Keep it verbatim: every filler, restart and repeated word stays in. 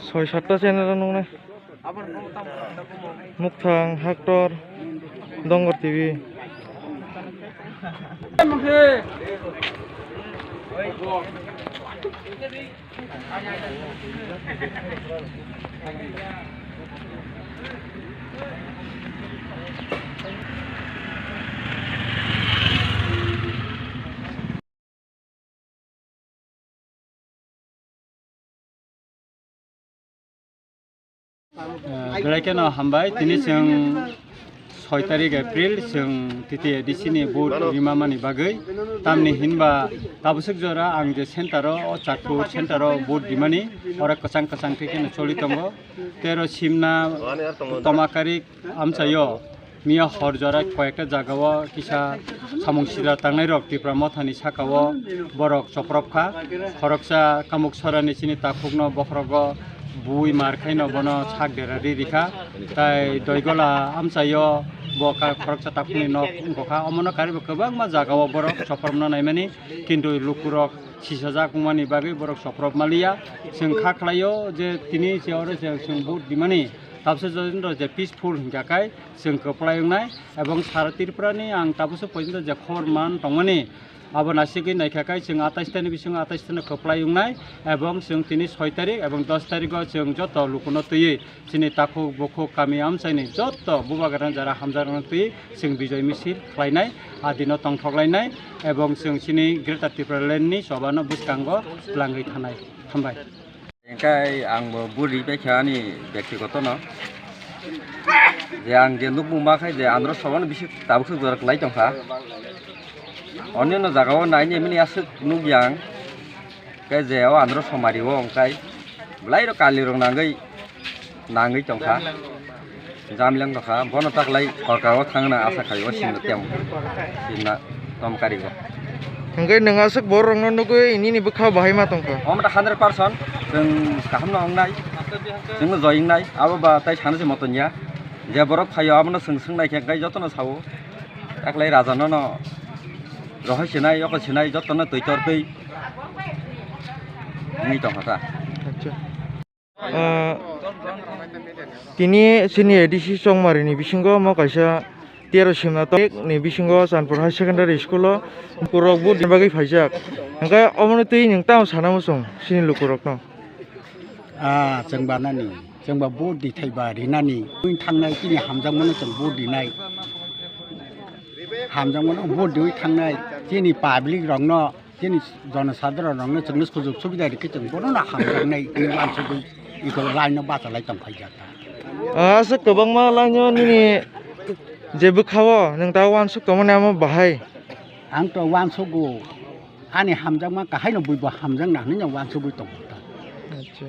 Soi satta channel nungnai. Mukthang, Haktor, Dongor T V. Belai kheno hambai, tini chwng soi tarik April, chwng T T A D C ni vote rima mani bagwi. Tamni hinba tabusuk jora ang je center o, o Chakpur center o vote rimani, oro kwchang kwchang khe kheno choli tongo. Tero simna toma karik amchaio. Miya hor jora koyekta jagao kisa samung sida tangnairok Tipra Mothani sakao borok choprop kha. Khoroksa Kamuk Sorani chini takhukno bokhorogo bui mar khaino bono sak dera ri rikha. Tai Doigola amchaio bo ka-, khoroksa takhukni nok wngkha. Omono karibo kwbangma jagao borok chopropno naimani, kintu lukurok sisajak wngmani bagwi borok choprop maliya. Chwng kha khlaio je tini se oro se chwng vote dimani, tabse jodino je peaceful hinkha kai chwng kwplai wngnai, ebong sara Tripura ni ang tabukso poito je khobor man tongmani, abo nasigwi naikha kai chwng atais tani bisingo atais tani kwplai wngnai, ebong chwng tini soi tarik ebong dos tariko chwng joto lukuno twiwi chini takhuk bukhuk kami amchaini joto bubagrani jara hamjakrokno twiwi chwng bijoi misil khlainai, a dino tongthok lainai, ebong chwng chini Greater Tipraland ni chobano bwskango twlangwi thanai. Hambai. Hingkai ang bo buri paikha ani byaktigoto no. Je ang je nukmung ma khai je andro sobo no bisi tabuk suk jora kwlai tongkha. Onyo no jaga o nai ni mini aswk nukya ang. Khe je o andro somari o hingkai belai rok kali rok nangwi, nangwi tongkha. Jamileng tongkha, bono taklai sorkar o thangna asa khaio, simna temo, simna tom karigo. Hingke nwng aswk borok rokno nugwi nini bwkha bahai ma tongkha? Omo ta hundred percent, chwng kaham no wngnai, chwng no joi wngnai, abo ba tai sana se moton ya. Je borok phaio abono chwng swng nai khe, hingke jotono sao, taklai raja no no rohoi sinai, yoko sinai, jotono twi tor twi wngwi tongkha ta. Acha. Ah, tini chini A D C Chongmari ni bisingo omo kaisa tero simna tongmani bisingo Chanpur High Secondary School o borok vote rina bagwi phaijak. Hingke omono twi nwng tamo sana muchung chini lukurokno? Ah, chwng ba nani, chwng ba vote di thai ba rinani. Twi thangnai chini hamjakmano chwng vote dinai. Hamjakmano vote diwi thangnai chini public rokno. Chini jonosadharon rokno chwngno sujog subida rikhe chwng bono no hamjaknai hwnwi uansugwi iko line no bachalai tongphaijak ta. Ah, aswk kwbangma line o nini je bwkha o nwng ta uansuk tongmani amo bahai? Ang to uansugo, ani hamjakma kahaino buibo hamjakna hwnwi no uansugwi tongo ta. Acha.